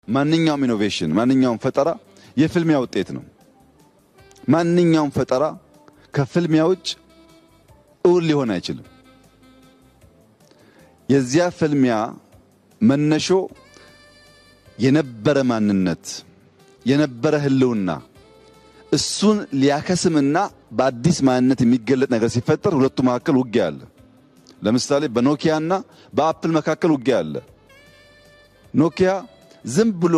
ማንኛውም innovation፣ ማንኛውም ፈጠራ የፍልሚያ ውጤት ነው። ማንኛውም ፈጠራ ከፍልሚያ ውጭ እውን ሊሆን አይችልም። የዚያ ፍልሚያ መነሾ የነበረ ማንነት፣ የነበረ ህልውና እሱን ሊያከስምና በአዲስ ማንነት የሚገለጥ ነገር ሲፈጠር ሁለቱ መካከል ውጊያ አለ። ለምሳሌ በኖኪያና በአፕል መካከል ውጊያ አለ። ኖኪያ ዝም ብሎ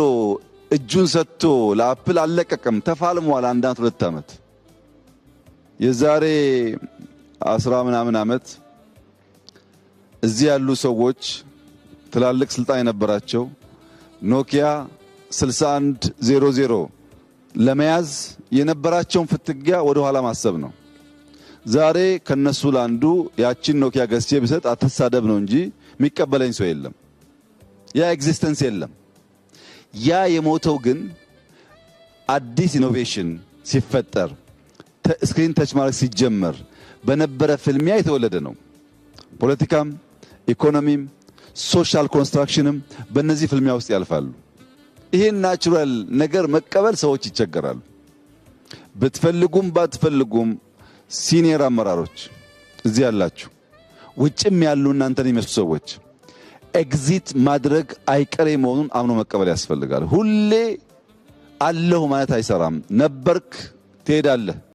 እጁን ሰጥቶ ለአፕል አልለቀቀም። ተፋልሟል። አንድ ዓመት፣ 2 ዓመት። የዛሬ 10 ምናምን ዓመት እዚህ ያሉ ሰዎች፣ ትላልቅ ስልጣን የነበራቸው፣ ኖኪያ 6100 ለመያዝ የነበራቸውን ፍትጊያ ወደ ኋላ ማሰብ ነው። ዛሬ ከነሱ ለአንዱ ያቺን ኖኪያ ገዝቼ ብሰጥ አትሳደብ ነው እንጂ የሚቀበለኝ ሰው የለም። ያ existence የለም። ያ የሞተው ግን አዲስ innovation ሲፈጠር፣ screen touch ማድረግ ሲጀመር በነበረ ፍልሚያ የተወለደ ነው። ፖለቲካም፣ ኢኮኖሚም፣ social construction ም በእነዚህ ፍልሚያ ውስጥ ያልፋሉ። ይህን natural ነገር መቀበል ሰዎች ይቸገራሉ። ብትፈልጉም ባትፈልጉም senior አመራሮች እዚህ ያላችሁ፣ ውጭም ያሉ እናንተን የሚመስሉ ሰዎች exit ማድረግ አይቀሬ መሆኑን አምኖ መቀበል ያስፈልጋል። ሁሌ አለሁ ማለት አይሰራም። ነበርክ፣ ትሄዳለህ።